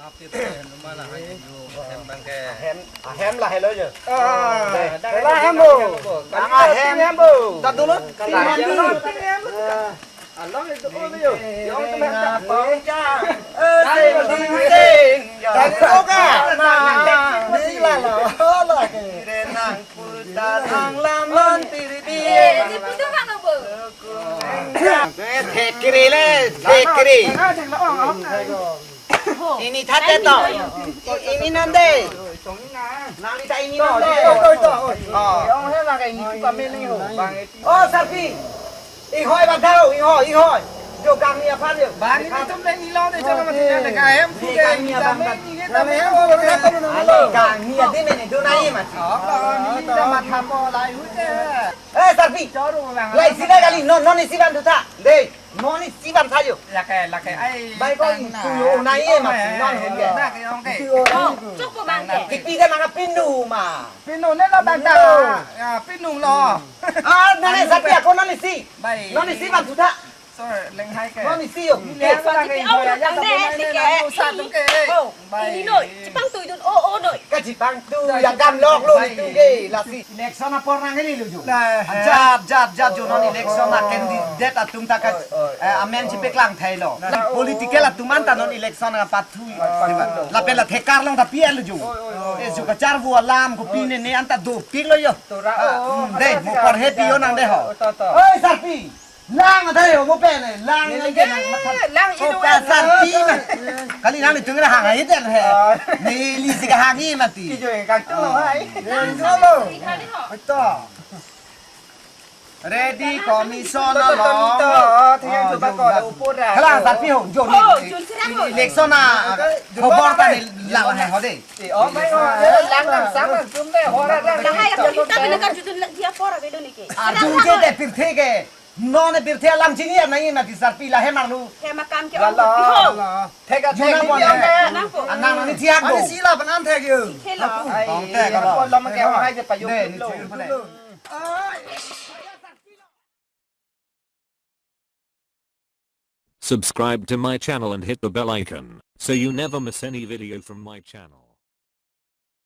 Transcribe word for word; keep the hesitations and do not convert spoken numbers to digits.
Ahem, ahem lahelo jo. Ah, lahelo. Ahem. Ahem bo. Tadulun. Ahem bo. Along itu, oh, yo. Yang teman tak apa. Eh, sing, sing, sing. Dari oka. Nah, ni lah, lah, lah. Renang putar ang lamon tiribi. Eh, di putar ang apa? Eh, thekri le, thekri. Ini thate to. I-, ini nande. Nang ita ini nande. Oh. Oh, Sarpi. Inghoi bang tau, inghoi, inghoi. Jo kangni aphan jo. Bang ini tum leng ilon de jalo mati na ka hem pu de. Kangni abang ta. Kangni adi mene do nai mati. Oh, ini dah matha po lai hu de. Eh, Sarpi. Choro bang. Lai sida kali, non, non isi bang tu tha. De, non isi bang tha jo. Lake, lake, ai. Bai ko tang na. Tu yo nai ye mati, non ho de. Na ke ong ke. Tu yo nai. Chok po bang ke. Kipi de manga pinu ma. Pinu ne lo bang ta. Ya, pinu lo. Ah, nane Sarpi ako non isi. Bai. Non isi bang tu tha. Sir, leng hai ke. Non isi yo. Leng hai ke. Bai. Ini noi, chipangtui dun, oh, oh, noi. Ka chipangtui ya kam lok lo tu ke lasi. Election apor nang ini lo jo. Jat, jat, jat jo non election a candidate atum ta ka, eh, amen chipeklang thai lo. Political atum anta non election a pathu. Lapen la thekar long ta P L jo. Eh, jo kacharvo alam kopi ne ne anta dopik lo jo. Tora, ah, oh, hmm, de, mo porhe pi yo nang de ho. Oi, Sarpi. Lang ada yo, mo pen, lang lang ke nang. Lang ko idu ka lang. Sarpi ma. Kali nang itung na hang ai den he. Ah. Neli si kahang i mati. Ijo ka tu hai. Lang solo. Ito. Ready, commission lo. Ito, ito, ito. Tinggal coba ko ada upur dah. Kalang Sarpi ho, jo ni. Oh, jun sira ho. Election na. Khobor ta ni la la hai ho de. Eh, oh, mai, oh, lang lang sang lang sum de, hora lang. Lahai, yang kita bina kan jutun dia pora bedo ni ke. Arjun ke de pirthe ke. Non pirthe alam chini ya nai mati Sarpi la he marlu. He makam ke. Lalo. Thega thega. Anang ni thiak do. Ani sila panan thek yo. Khela. Ai, tong thek ko lo. Ko lo ma ke hai je payo lo. Subscribe to my channel and hit the bell icon, so you never miss any video from my channel.